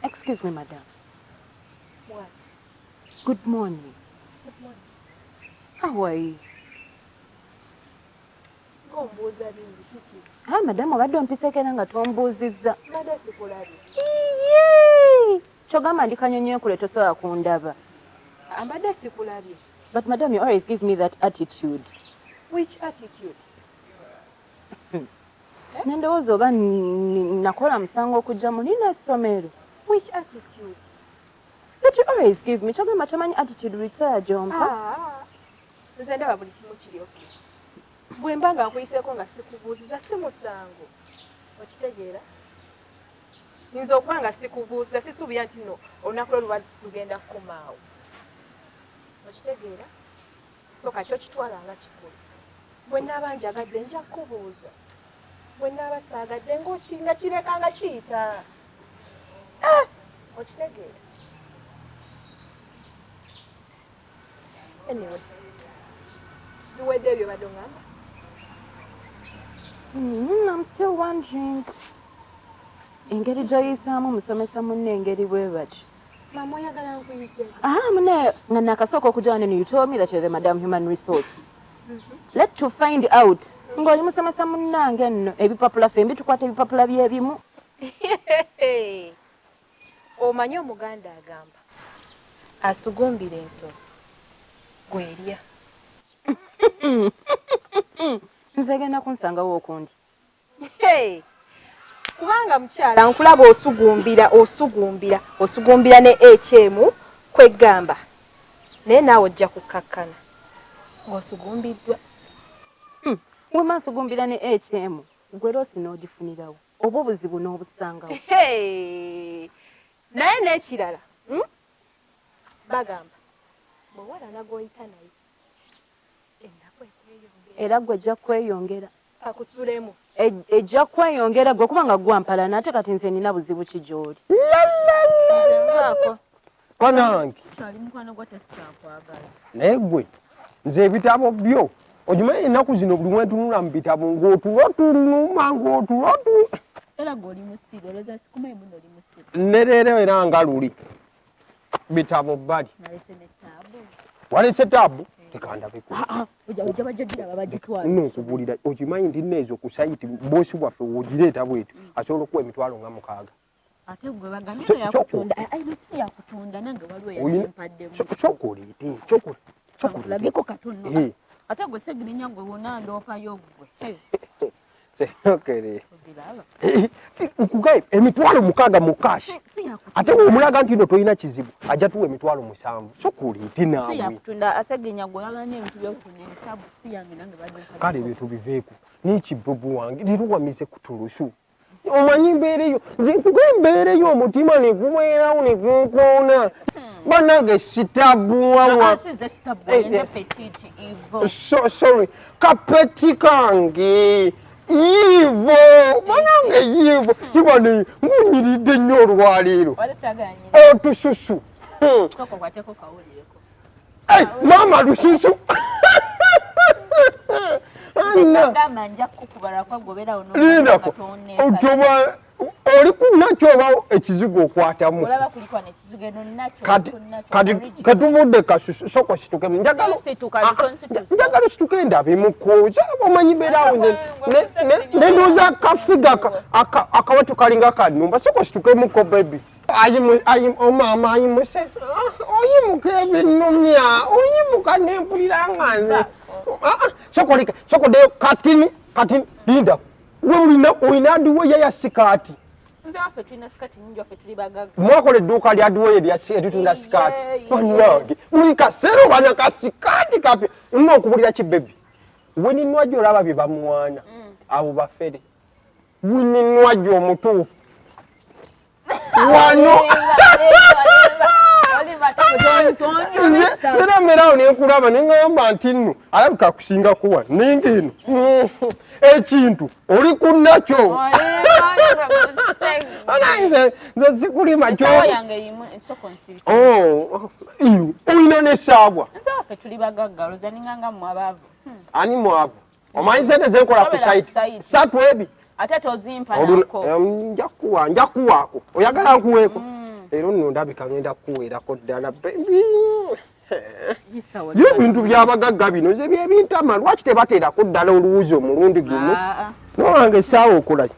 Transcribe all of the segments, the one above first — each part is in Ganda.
Excuse me, madam. What? Good morning. Good morning. How are you? Ng'ombuuza bingi kiki? Ah, madam, obadde ompiseeko era nga tombuuzizza. Mbadde sikulabye. Iye! Kyogamba ndi kanyonyi enkule tosobola kundaba. Mbadde sikulabye. But madam, you always give me that attitude. Which attitude? Ne ndowooza oba nakola musango okujja mu lino essomero. Which attitude? That you always give me. Kyogamba tomanyi attitude buli kiseera gy'ompa. Ah, nze ndaba buli kimu kiri okay. Bwe mba nga nkuyiseeko nga sikubuuziza si musango. Okitegeera? Nze okuba nga sikubuuziza sisuubira nti nno olunaku lwo luba lugenda kukomaawo. Okitegeera? So kati tokitwala nga kikulu. Bwe nnaaba njagadde nja kukubuuza. Bwe nnaaba saagadde nga kireka nga kiyita. Ah! Okitegeera? Anyway, biwedde ebyo badde oŋŋamba? I'm still wondering engeri gy'oyisaamu musomesa munne engeri bwe batyo. Maama oyagala nkuyise? Ah, munne nga nakasooka okujja wano, you told me that you're the madam human resource. Let to find out ng'oli musomesa munnange nno, ebipapula ffembi tukwata ebipapula by'ebimu. Omanyi Omuganda agamba asugumbira ensolo gwerya. Nze genda kunsangawo okundi. Kubanga mukyala nkulaba osugumbira osugumbira osugumbira ne HM kwegamba, naye naawe ojja kukkakkana ng'osugumbiddwa. Wema nsugumbira ne HM, gwe loosi n'ogifunirawo oba obuzibu n'obusangawo. Naye n'ekirala, Bagamba bw'owalana gw'oyita naye ennaku ekweyongera. Era gwe ejja kweyongera. Kakusulemu. Ejja kweyongera gwe kubanga gwampalana, ate kati nze nina buzibu ki gy'oli. Banange. Naye gwe nze ebitabo byo ogimanyi ennaku zino buli wentunula mu bitabo ng'otulo tunuma ng'otulo tu. Era gwe oli musiru, olowooza sikumanyi muno oli musiru. Ne leero era nga luli bitabo bbali. Nalese ne taabu. Walese taabu? Leka ndabeko. Ojja bajja giraba bagitwala. Nno nkubuulira, okimanyi nti nno ezo ku sayiti boosi bwaffe w'ogireeta bwetyo asobola okuwa emitwalo nga 6. Ate gwe bagambye eno yakutunda. Ai, ai, si yakutunda, nange waliwo eyali Sooka oleete, sooka oleete. Nkulageko katono. Ate gwe Ssegirinya gwe wonna ndoopayo gwe. Sokere. Nkugaye emitwalo 6 mu cash. Ate omulaga nti no tolina kizibu, ajja tuwa emitwalo 7. Sooka oleete naawe. Si yakutunda, Ssegirinya gwe oyagala nnyo ebintu by'okutunda, ebitaabu si yange nange badde nkadde. Kale ebyo tubiveeko. N'ekibubu wange leero wamize ku tulusu. Omanyi mbeera eyo, nze nkugaye embeera eyo omutima ne gubeerawo ne gunkoona. Bannange sitabuwawa. So, sorry, kapeti kange. Ivo, bannange Ivo. Kibane ngunyiridde nnyo olwaleero. Otususu. Hey, mama lususu. Lindako. Otoba oli kunakyo oba ekizigo okwatamu. Kati katuvudde kasusu soko situke njagala njagala situke ndabimuko omanyi mbeerawo ne ndowooza akafiga akawatu kalinga kanumba soko situkemuko baby. Maama ayimuse oyimuka ebinumya oyimuka nempulira nga nze soko leka soko deyo katini katini linda gwe olina olina adiweya ya sikaati. Mwakola edduuka lya adiweya eritunda sikaati. Bannange buli kaseera obana ka sikaati kapya. Nina okubulira ki baby? Wininwajja olaba bye bamuwaana abo bafere. Wininwajja omutuufu wano era mbeerawo nenkulaba neŋŋamba nti nno alabika akusingako wano naye ng'eno ekintu oli ku nakyo. Nze sikulima kyo. Olina n'essaabwa. Ani mwavu? Omanyi sente zenkola ku site 3 ebi. Ate tozimpa nako. Nja kuwa, nja kuwaako. Oyagala nkuweeko? Leero nno ndabika ngenda kukuweerako ddala baby. Yo ebintu by'abagagga bino nze byebintama, lwaki tebateerako ddala oluwuzi omulundi gumu? Ah, ah. Nowange essaawa okola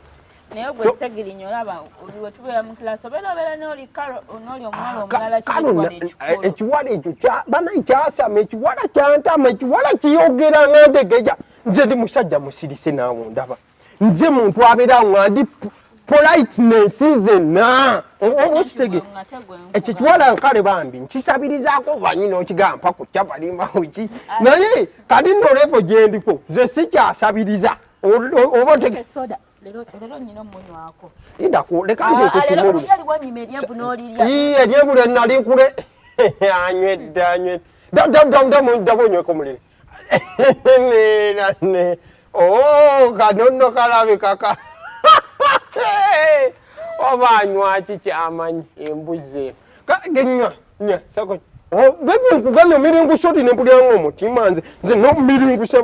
Naye gwe Ssegirinya olaba bwe tubeera mu kilasi obeera obeera n'oli Karo n'oli omuwala omulala Kalo kiwala ekikolo. Ekiwala ekyo banaye kyasama, ekiwala kyantama, ekiwala kiyogera nga ndegeja. Nze ndi musajja musirise naawe ndaba. Nze muntu abeera nga ndi politeness nzenna. Oba okitegeera? Ngate gwe nkuba. Ekyo kiwala kale bambi nkisabirizaako banyi n'okigamba ku kyavalimba ki, naye kati nno level gye ndiko nze sikyasabiriza. Oba Soda leero leero nnina omunywako. Lindako, leka Ah, nti ah, leero okusumulula. olya liwanyima eryenvu n'olirya. Ii, eryenvu lye nali nkule anywedde anywedde ddamu onyweko mulire neera ne oo kano nno kalabika ka oba anywa ki kyamanyi embuzi eno. Genywa nywa sako. Oh, baby nkugambye omiringuse oti ne mpulira ng'omutima nze nze n'omiringuse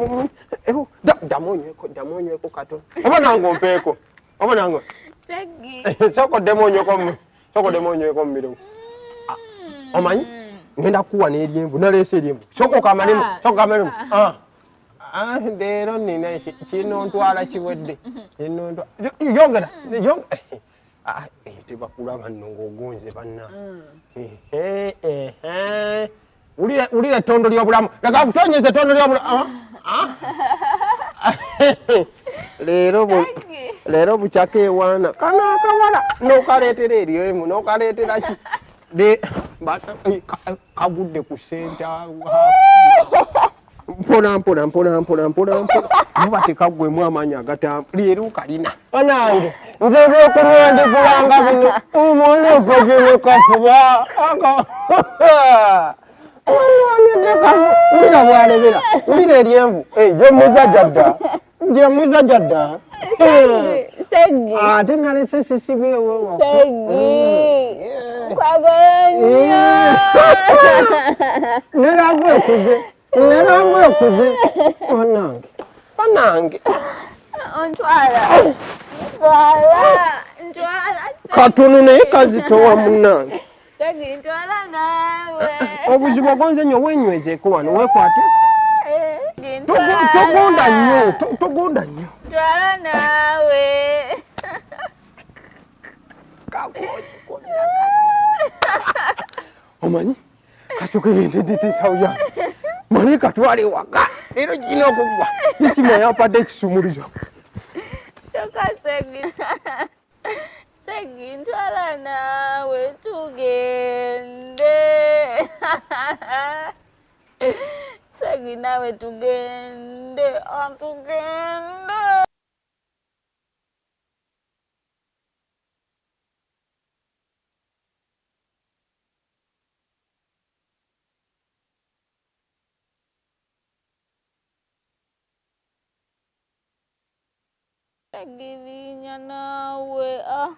ddamu onyweko, ddamu onyweko katono oba nange ompeeko oba nange Seggi. Soko ddemu onyweko soko ddemu onyweko mu mirimu. Omanyi ngenda kukuwa n'eryenvu, naleese eryenvu, soko okamalemu, soko okamalemu. Ah. Ah, leero nina kino ntwala kiwedde. Kino yongera Ah, tebakulaba nno ng'ogonze banna. Eh, eh. Wulira, wulira ettondo ly'obulamu, leka kutonyeza ettondo ly'obulamu. Ah, ah. Leero leero bukyako ewaana kano akawala n'okaleetera eryemu n'okaleetera ki kagudde ku senta mpola mpola mpola mpola mpola mpola muba tekaggwemu amaanyi agatambula leero kalina. Banange nze ebyokunywa ndigulanga bino omwana okagene kafuba wulira bwalebera, wulira eryenvu. Gyemuza jadda, gyemuza jadda. Seggi. Ate nalese sisibyewo. Seggi. Nkwagala nnyo. Neravu ekuze, neravu ekuze, banange, banange. Ontwala. Ntwala. Ntwala. Katono naye kazitowa munnange. Seggi ntwala naawe. Obuzibu ogonze nnyo, wenywezeeko wano weekwate. Seggi ntwala. Togonda nnyo, togonda nnyo. Ntwala naawe. Kakozi konna kati. Omanyi kasooke ngende ensawo yange male katwale ewaka, leero kirina okuggwa. Isima yampadde ekisumuluzo. Kyokka Seggi. Seggi ntwala naawe tugende. Seggi naawe tugende. Ah, tugende. Segirinya naawe, ah.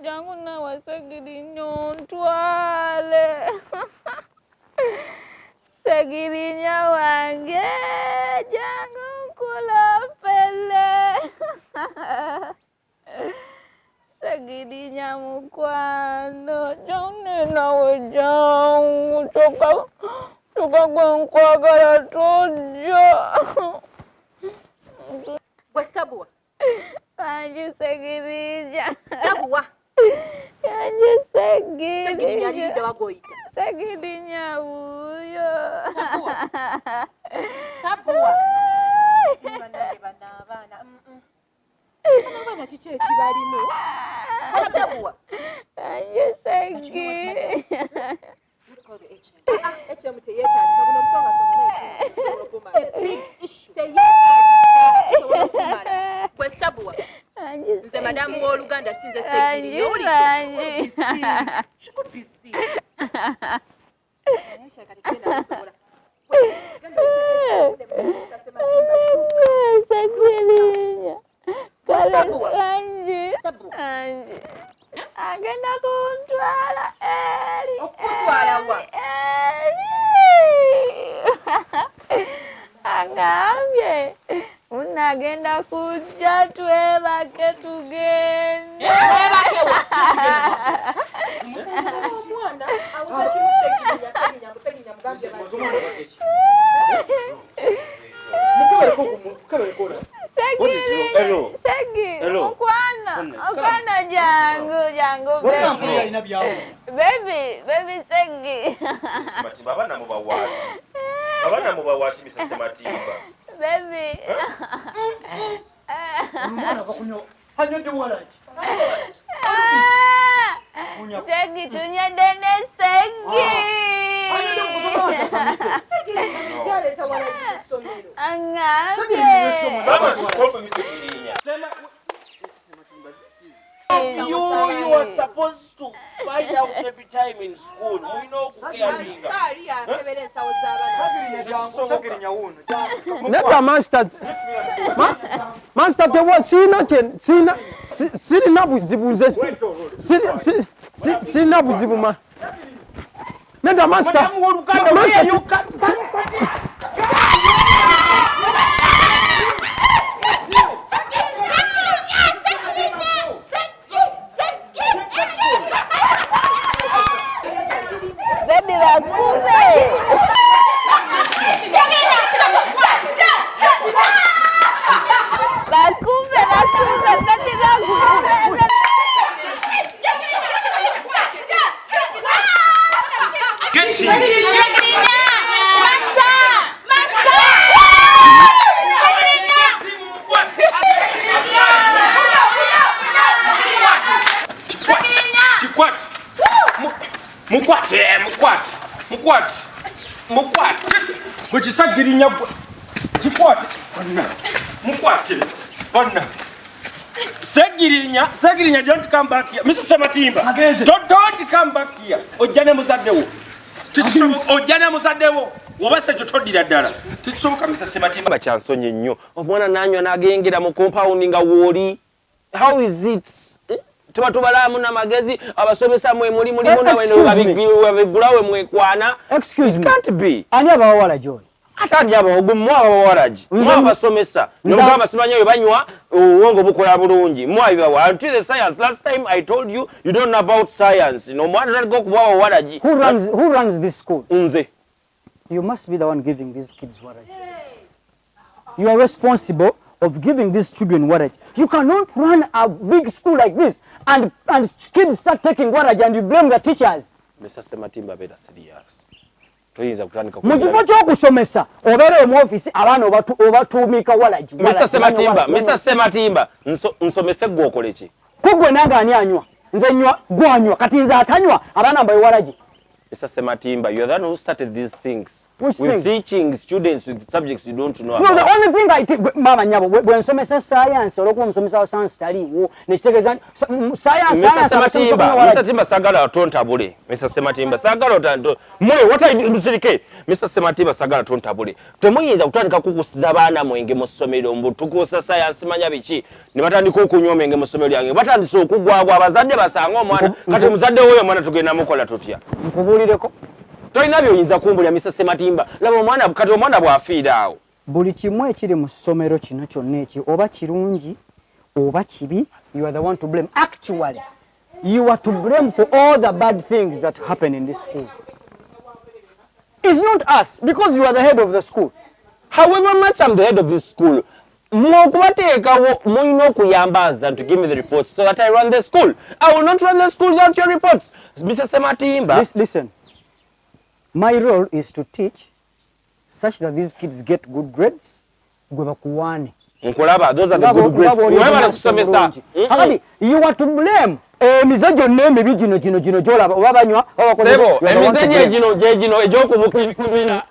Jangu naawe Segirinya ontwale. Segirinya wange jangu nkulopele. Segirinya mukwano jangu naawe jangu kyokka kyokka gwe nkwagala tojja. Gwe Sitabuwa. Angi Segirinya. Sitabuwa. Yangi Segirinya Segirinya. aliridde wagoyita. Segirinya wuuyo. Sitabuwa. Sitabuwa. Bannange bano abaana. Bano abaana kiki ekibalimu? Sitabuwa. Angi Segi. Ah, HM teyeetaagisa buno obusongasonga naye tusobola okumala. A big issue. Teyeetaagisa tusobola okumala. Gwe Sitabuwa. Angi Nze madamu Segi. w'oluganda si nze Angi Segirinya. Owulidde? Angi. She could be sick. Naye Sheikh, kati tugenda kusobola. Genda oyite HM ne Mr. Sematimba. Segirinya. Kale Sitabuwa. Angi. Sitabuwa. Angi. Agenda kuntwala eri. Okukutwala wa? Eri. Agambye munno agenda kujja twebake tugende. Weebake wa? Mukwano jangu jangu baby. Baby Segi. Sematimba abaana mubawaaki. Abaana mubawaaki Mr. Sematimba. Baby. Omwana kakunyo anywedde walagi. Segi tunywedde ne Segi. Anywedde okutoka Segi nkyaleeta walagi ku ssomero. Angambye. You are supposed to find out every time in school. We know Nedda master, master tewa sina sina sirina buzibu nze sirina buzibu ma. Nedda master. Baby bakume. Bakume, bakume, baby bakume. Get you. Master! Master! Chikwat. Mukwate, mukwate, mukwate, mukwate. Gwe kisagirinya gwe. Kikwate. Bonna. Mukwate. Bonna. Segirinya, Segirinya don't come back here. Mr. Sematimba. Don't come back here. Ojja ne muzadde wo. Tekisoboka ojja ne muzadde wo. Oba se ekyo toddira ddala. Tekisoboka Mr. Sematimba. Bakyansonye nnyo. Omwana n'anywa n'agengera mu compound nga wooli. How is it? Tuba tubalaamu n'amagezi abasomesa mwe muli mulimu nawe babigulawe mwekwana. Excuse me. Can't be. Ani abawala John? Ate ani abawogu mmwe abawalagi mmwe abasomesa n'ogamba simanyi bwe banywa obwongo bukola bulungi mmwe abibawa. Until the science last time I told you you don't know about science. N'omwana tatandika okubawa walagi. Who runs this school? Nze. You must be the one giving these kids waragi. You are responsible of giving these children waragi. You cannot run a big school like this and kids start taking waragi and you blame the teachers. Mr. Sematimba better serious. Toyinza kutandika mu kifo ky'okusomesa obeera mu office abaana obatuumika waragi. Mr. Sematimba, Mr. Sematimba, nsomese gwe okole ki? Ku gwe nange ani anywa? Nze nywa, gwe anywa, kati nze atanywa abaana mbawe waragi. Mr. Sematimba, you are the one who started these things. Which with things? Teaching students with subjects you don't know No, about. the only thing I think, mama nyabo, bwe nsomesa science, olwokuba omusomesa wa science taliiwo, nekitegeeza science, Mr. Sematimba, Mr. Sematimba sagala tontabule. Mr. Sematimba sagala otanto. Mwe what I musirike. Mr. Sematimba sagala tontabule. Temuyinza kutandika kukusiza abaana mwenge mu ssomero mbu tukusa science manya biki. Ne batandika okunywa omwenge mu ssomero lyange. Batandise okugwagwa abazadde basanga omwana. Kati omuzadde w'oyo omwana tugenda mukola tutya? Nkubuulireko. Tolina by'oyinza kumbulira Mr. Sematimba. Laba omwana kati omwana bw'afiira awo. Buli kimu ekiri mu ssomero kino kyonna eki oba kirungi oba kibi, you are the one to blame. Actually, you are to blame for all the bad things that happen in this school. It's not us, because you are the head of the school. However much I'm the head of this school, mwokubateekawo mulina okuyamba nze to give me the reports so that I run the school. I will not run the school without your reports. Mr. Sematimba. Listen. My role is to teach such that these kids get good grades. Gwe bakuwane. Nkulaba, those are the good grades. Webale kusomesa. Kakati, you are to blame. Emize gyonna emibi gino gino gino gy'olaba oba banywa oba bakoze. Sebo, emize gye gino gye gino egy'okubukira.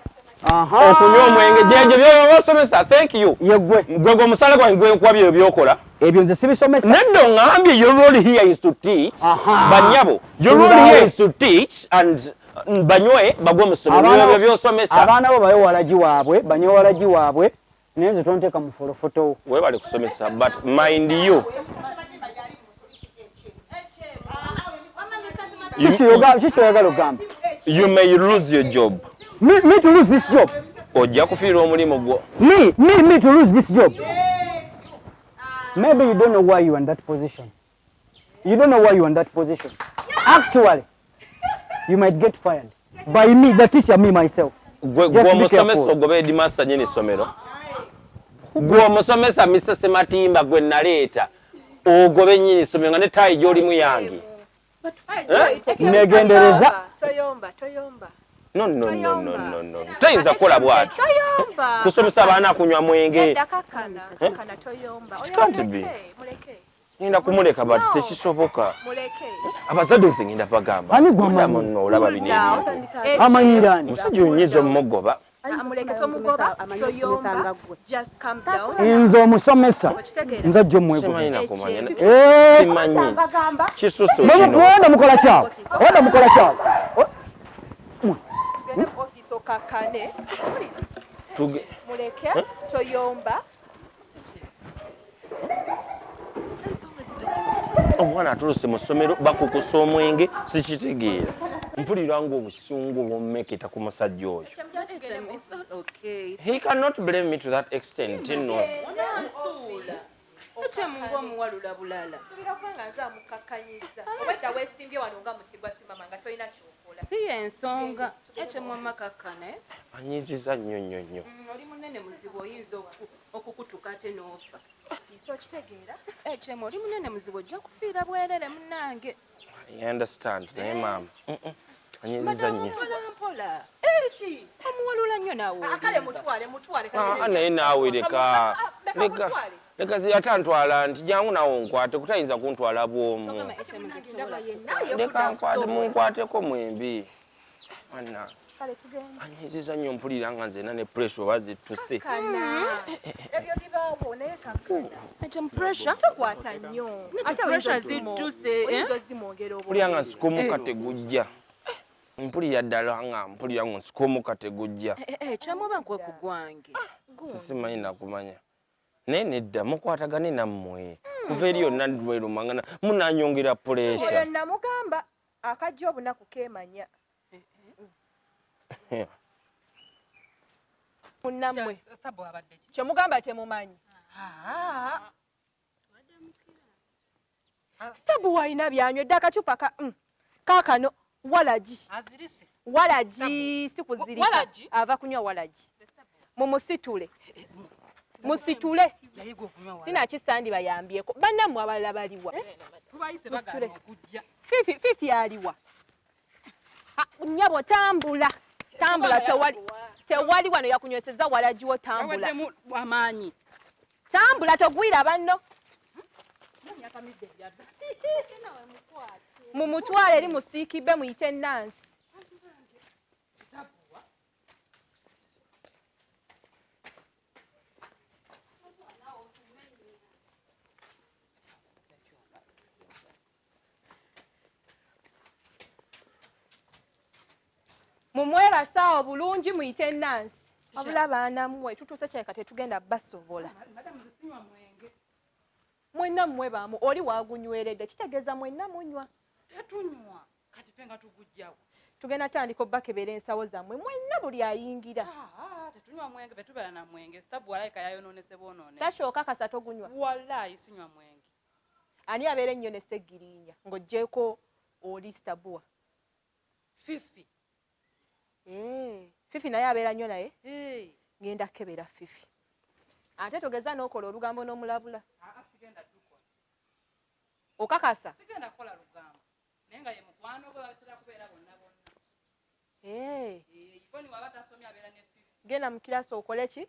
Okunywa omwenge gyegyo by'obasomesa. Thank you. Ye gwe. Gwe gwe omusala gwange gwe nkuwa byo by'okola. Ebyo nze sibisomesa. Nedda oŋŋambye your role here is to teach. Bannyabo, your role here is to teach and banywe bagwe mu ssomero ebyo by'osomesa. Abaana bo bawe walagi waabwe, banywe walagi waabwe, naye nze tonteeka mu folofoto. Webale kusomesa, but mind you. Kiki oyagala okugamba? You may lose your job. Me to lose this job? Ojja kufiirwa omulimu gwo. Me to lose this job? Maybe you don't know why you are in that position. You don't know why you are in that position. Actually, you might get fired. By me, the teacher, me myself. Gwe omusomesa ogoba headmaster nyini ssomero. Gwe omusomesa Mr. Sematimba gwe naleeta ogobe nyini ssomero nga ne ttaayi gy'olimu yange. Negendereza. Toyomba, toyomba. No, no, no, no, no, no. Tayinza kukola bw'atyo. Kusomesa abaana kunywa mwenge. It can't be. Ngenda kumuleka bati tekisoboka. Abazadde nze ngenda bagamba. Ani gwamanyi? Muno olaba bino ebintu. Amanyira ani? Omusajja oyo nyiza omugoba. Muleke tomugoba, toyomba. Just calm down. Nze omusomesa nze ajja omwegoba. Simanyi nakumanya. Simanyi. Kisusu kino. Wenda mukola kyawo. Wenda mukola kyawo. Tugende mu office okakkane. Muleke toyomba. Omwana atuluse mu ssomero bakukusa omwenge sikitegeera. Mpulira ng'obusungu bummeketa ku musajja oyo. He cannot blame me to that extent. No. Si ensonga ekyemwamakakkane. Anyiziza nnyo nnyo nnyo. Oli munene muzibu oyinza okukutuka ate n'ofa. Ekyemu oli munene muzibu ojja kufiira bwerere munnange. I understand naye maama. Anyiziza nnyo. Mpola mpola. Ki? Omuwalula nnyo naawe. Kale mutwale mutwale. Naye naawe leka. Leka. Leka atantwala nti jangu naawe onkwate kutayinza kuntwala bw'omu. Leka nkwate munkwateko mwembi. Anna. Anyiziza nnyo mpulira nga nze ne pressure oba zittuse. Ebyo bibaawo naye kakkana. Ekyo pressure tokwata nnyo. Ate pressure zittuse. Oyinza ozimwongera obwongo. Mpulira nga nsika omukka tegujja. Mpulira ddala nga mpulira nga nsika omukka tegujja. Ekyamu oba nkwe ku gwange. Simanyi nakumanya. Naye nedda mukwatagane nammwe. Kuva eri yonna lwerumangana munanyongera pressure. Oyo namugamba akajja obunaku keemanya. Munnamwe kyemugamba temumanyi. Stabu walina byanywedde akacupa kaakano walagi. Walagi si kuzirika ava kunywa walagi. Mumusitule. Musitule. Sinakisandi bayambyeko. Bannammwe abalala baliwa. Musitule. Fifi aliwa. Nnyabo tambula. Tambula tewali. Tewali wano yakunyweseza walagi wo tambula. Amaanyi. Tambula togwira banno. Mumutwale eri musiikibe muyite Nansi. Mumwebasa awo bulungi muyite Nansi. Wabula baana mmwe tutuuse kyeka tetugenda basobola. Mwenna mmwe baamu oli waagunyweredde kitegeeza mwenna munywa. Tetunywa kati ffe nga tugujjawo. Tugenda tandika obbakebera ensawo zammwe mwenna buli ayingira. Tetunywa mwenge ffe tubeera na mwenge. Sitabu walayika yayonoonese bwonoonese. Tasooka kasa togunywa. Wallaayi sinywa mwenge. Ani abeera ennyo ne Ssegirinya ng'oggyeeko oli Sitabuwa? Fifi. Fifi naye abeera nnyo naye? Ngenda kukebera Fifi. Ate togeza n'okola olugambo n'omulabula. Sigenda dukola. Okakasa? Sigenda kukola lugambo. Naye nga ye mukwano gwe batera kubeera bonna bonna. Ivoni waba tasomye abeera ne Fifi. Genda mu kirasi okole ki?